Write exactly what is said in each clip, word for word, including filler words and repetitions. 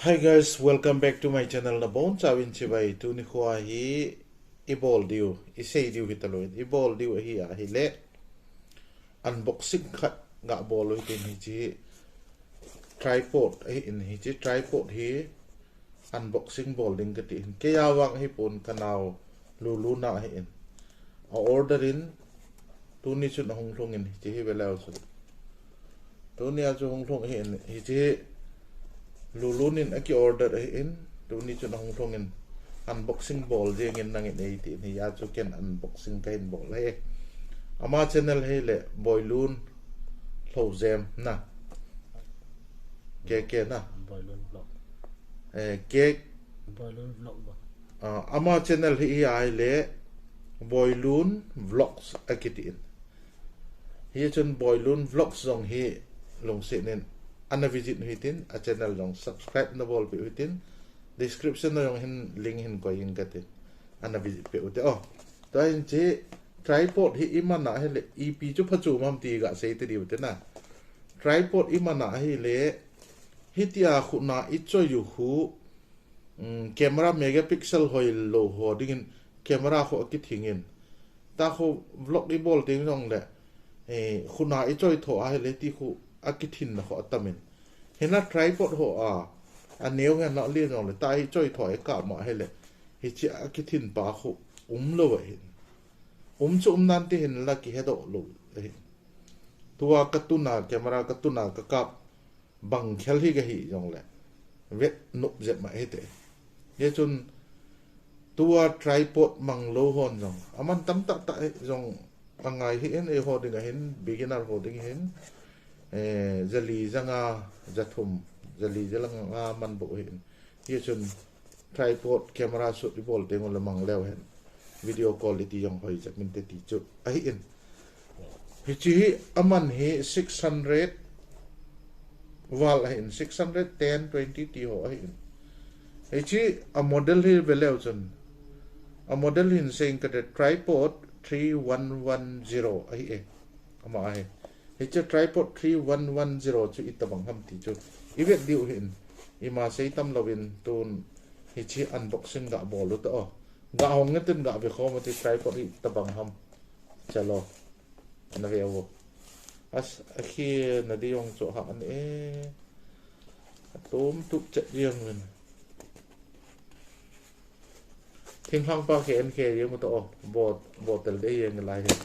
Hi guys, welcome back to my channel. Nabonchauvin chibai. Tuni khoa hi ibol diu, isei diu hitalou, ibol diu ahi ahile unboxing khat gabol u hitin. Hiche tripod ahin, hiche tripod hi unboxing bol ding kati hin. Keiya vang ahipon, kanao Lulun a ahin. A order in, tuni chun ahung lhung in, hiche hi veleu chun. Tunia chu hung lhung ahin, hiche hi Lulun in aki order ahin, tuni chun ahung lhung in, unboxing bol jeng in nangin eitin, hia chu ken unboxing kahin bol ahi. Ama channel hile Boilun Lhojem na. K K na. Boilun Vlog. Eh, K Boilun Vlog ba. Ah, ama channel hi ahile Boilun Vlogs akitin. Hichun Boilun Vlogs jong hi lungset in ana visit u hitin, a channel jong subscribe nabolpeh u hitin, description a jong hin link hin koi inge katin, ana visit peh u te o. Tua hiche tripod hi iman ahile ipi chu phachom ham ti gasei tadiu te na. Tripod iman ahile hitia khutna ichoi u khu, um, camera megapixel hoilou ho dingin camera khu akithing in. Tua khu vlog ibol teng jongle, eh, khutna ichoi tho ahile ti khu akithinna khu atamin. Hinla tripod ho a, aneo henlang alen jongle, tua hi choi tho ikap ma ahile, hiche akithin pa khu umlou ahin. Um chu um nante hinla kihedoh lou ahin. Tua katuna, camera katuna kakap bang khel hi kahi jongle, vet nop jep ma hite. Hichun tua tripod manglou hon jong aman tamtah tah hi jong angai hih in, eiho ding ahin, beginner ho ding hin, eh, jali janga, jathum, jali jalanga man bou hin. Hichun tripod camera shoot ibol teng ule mangleu hen, video quality jong hoi jep inte ti chu ahin. Hiche hi aman hi six hundred val ahin, six hundred, ten, twenty ti ho ahin. Hiche a model hi veleu chun, a model hin seing kate tripod three one one zero ahi e. Ama ahi. Hiche tripod three one one zero chu itobang ham ti chu ivet diu hin. Ima sei tam louvin tun hiche unboxing gabol u ta o. Gahong nge tin gave khom u ti tripod itobang ham. Chalo. Nave uvo. As, akhi nadi jong chu ha an e. Atom tup chet jeng uvin. Thinglhang pa khe en khe jeng u ta o. Bo, bo tel de jeng lai hi.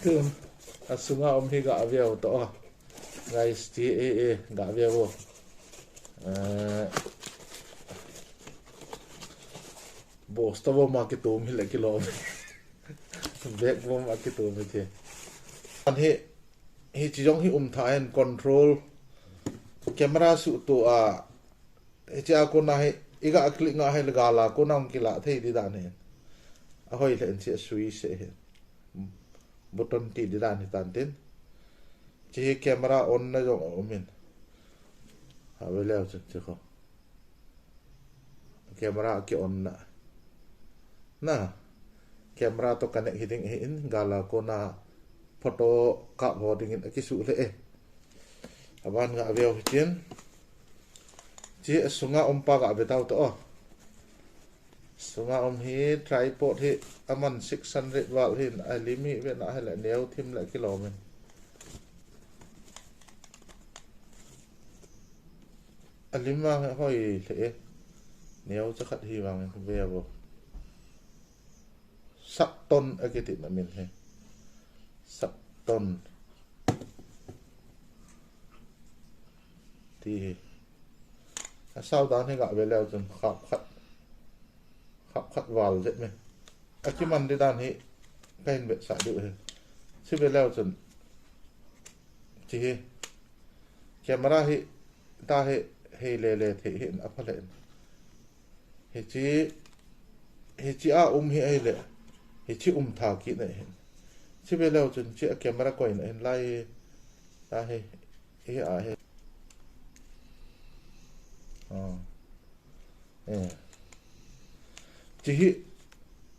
Tun, asunga um hi gave u ta o. Guys, ti e e, gave uvo. Eh, Bosta bom a kitom hile kilom. Bag bom a kitom hite. An hi, hiche jong hi um tha hen, control. Camera suhtu a, hiche a kona hi, iga click nga hile gala kona hung kila thei di dan hi. Ahoi le hiche a switch hi. Button ti di dan hi tan tin. Hiche hi camera on na jong aum in. Have leu chun hiche kho. Camera ki on na. Na. Camera to connect hiding ahin, gala kona photo kap ho dingin akisuh le e. Aban gave u hitin. Hiche asunga um pa gave tau ta o. Sunga um hi tripod hi aman six hundred val hin, alim hi vena hile neo thim le kilom in. Alim vang hi hoi le e. Neo chakhat hi vang ve uvo. Sapton akiti na min hi. Sapton. Ti hi. Asao dan hi gave leu chun khap khat. Khap khat val jep me. Akiman di dan hi kahin vetsah diu hi. Hiche ve leu chun. Hiche hi. Camera hi, ta hi, hei le le thei hi in apha le in. Hiche, hiche a um hi ahile, hiche um tha kit na hin. Hiche ve leu chun, hiche a camera koina hin lai, ta hi, hi a hi. Ah. Eh. Hiche hi,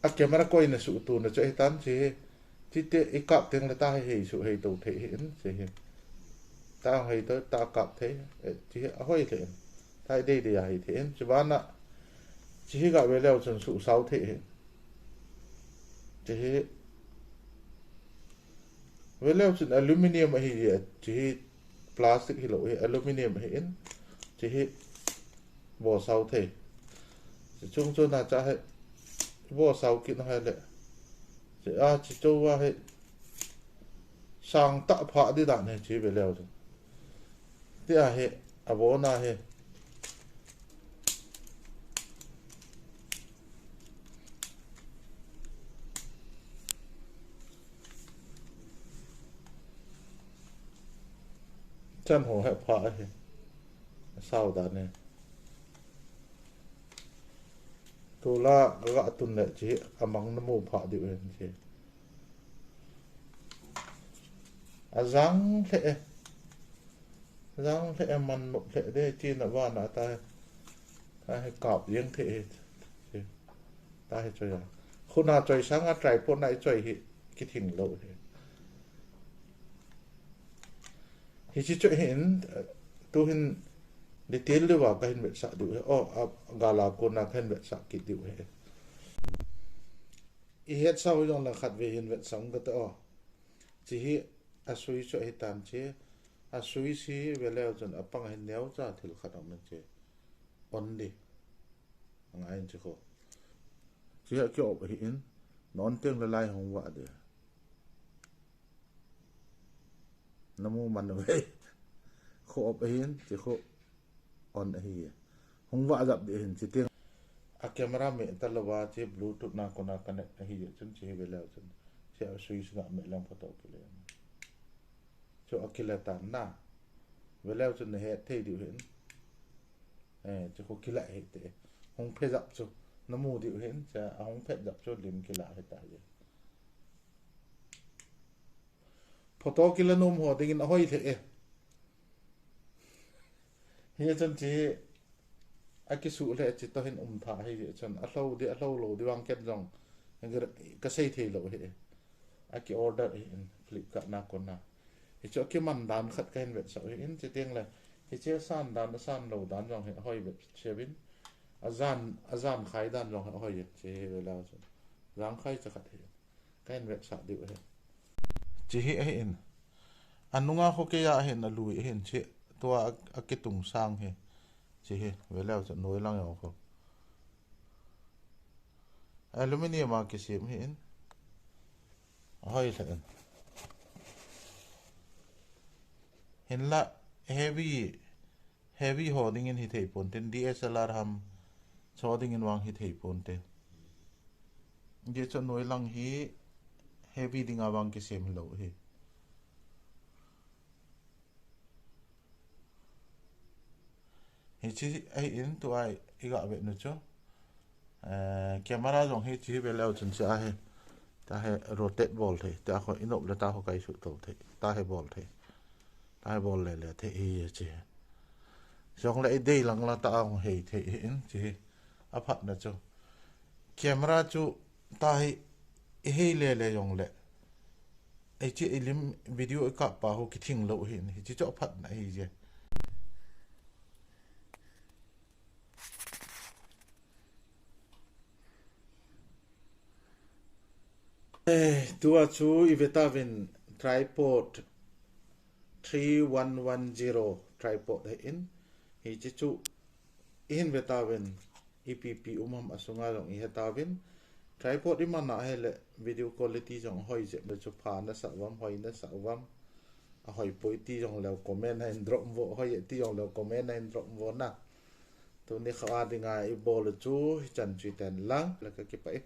a camera koina suhtu na chu ahi tan, hiche hi, hiche te i kap teng le ta hi hei suh hei to thei hi in, hiche hi. Tang hei to, ta kap thei, eh, chi hi ahoi thei in. Tai dei dei a hi thei in. Chi bana, chi hi ga ve leu chun su sau thei hi. Chi hi ve leu chun aluminium ahi, chi hi plastic hi lo hi, aluminium hi in. Chi hi bo sau thei. Chi chung chun a cha hi bo sau kin hai le. Chi a chi chou a hi sang ta pha di dan hi chi ve leu chun. Ti a hi, a bo na hi. Chan ho he pha hi. Sau dan hi. Tula ga tun le chi a mang na mu pha diu hen chi. A jang le e. Jang le e man no le de chi na va na ta. Ta he kap jeng the he. Chi. Ta he choi a. Khuna choi sang a tripod na i choi hi. Ki thing lo he. Hi chi choi hin, tu hin detail le va ka hin vetsah diu he. O, a, gala ko na ka hin vetsah ki diu he. I het sa hu jong la khat ve hin vetsah ung ka ta o. Chi hi a sui choi hi tan chi. A sui si ve leu chun a pang hin neo cha thil khat ang na chi. On di. Ang a in chi ko. Chi ha ki op hi in. Non teng la lai hong va de. Na mu man ve. Khu op ahin, chi khu on ahi. Hung va jap di hin, chi ting. A camera me ta lo va, chi Bluetooth na kona connect ahi, chun chi hi ve leu chun. Chi a sui sina me lang photo ki le. Chu a ki le tan na. Ve leu chun na he thei diu hin. Eh, chi khu ki la he te. Hung phe jap chu. Na mu diu hin, cha a hung phe jap chu lim ki la he ta ye. Photo kila nom ho dingin ahoi lheh e. Hi chun chi a kisu lheh chi toh hin um tha hi chun a hlo di a hlo lo di vang ken jong ka sei thei lo hi. A ki order hi in Flipkart na kon na. Hi chu a kiman dan khat ka hin vetsah hi in chi teng le. Hi chi a san dan a san lo dan jong hi ahoi vet chevin. A jan a jan khai dan jong hi ahoi chi hi ve la chun. Jang khai cha khat hi. Ka hin vetsah diu ahi. Chi hi ahi in. A nunga khu kei a ahi in a lui ahi in chi. Tua a, a kitung sang hi. Chi hi. Ve leu chu noi lang jong khu. Aluminium a kisem hi in. Ahoi lheh in. Hinla heavy Heavy ho dingin hi thei pon te, D S L R ham cho dingin vang hi thei pon te. Di chu noi lang hi heavy dinga vang kisem lo hi. Hi chi ahi in tu ai i ga ve nu chu. Eh, camera jong hi chi hi ve leu chun chi ahi. Ta he rotate bol thei. Ta ho inop le ta ho kai su to thei. Ta he bol thei. Ta he bol le le thei hi chi. Jong le i dei lang la ta hong hei thei hi in chi hi. A phat na chu. Camera chu ta hi i hei le le jong le. Ei chi i lim video i kap pa ho ki thing lo hi in. Hi chi chu a phat na hi je. Eh, tua chu i ve ta vin tripod three one one zero tripod hi in. Hi chi chu i hin ve ta vin i pi pi um ham a sunga jong i he ta vin. Tripod i man a he le video quality jong hoi je le chu pha na sa vam hoi na sa vam. A hoi poi ti jong leu comment a hin drop vo hoi ti jong leu comment a hin drop vo na. Tuni kha a dinga i bol chu hi chan chu ten lang le ka kipa i.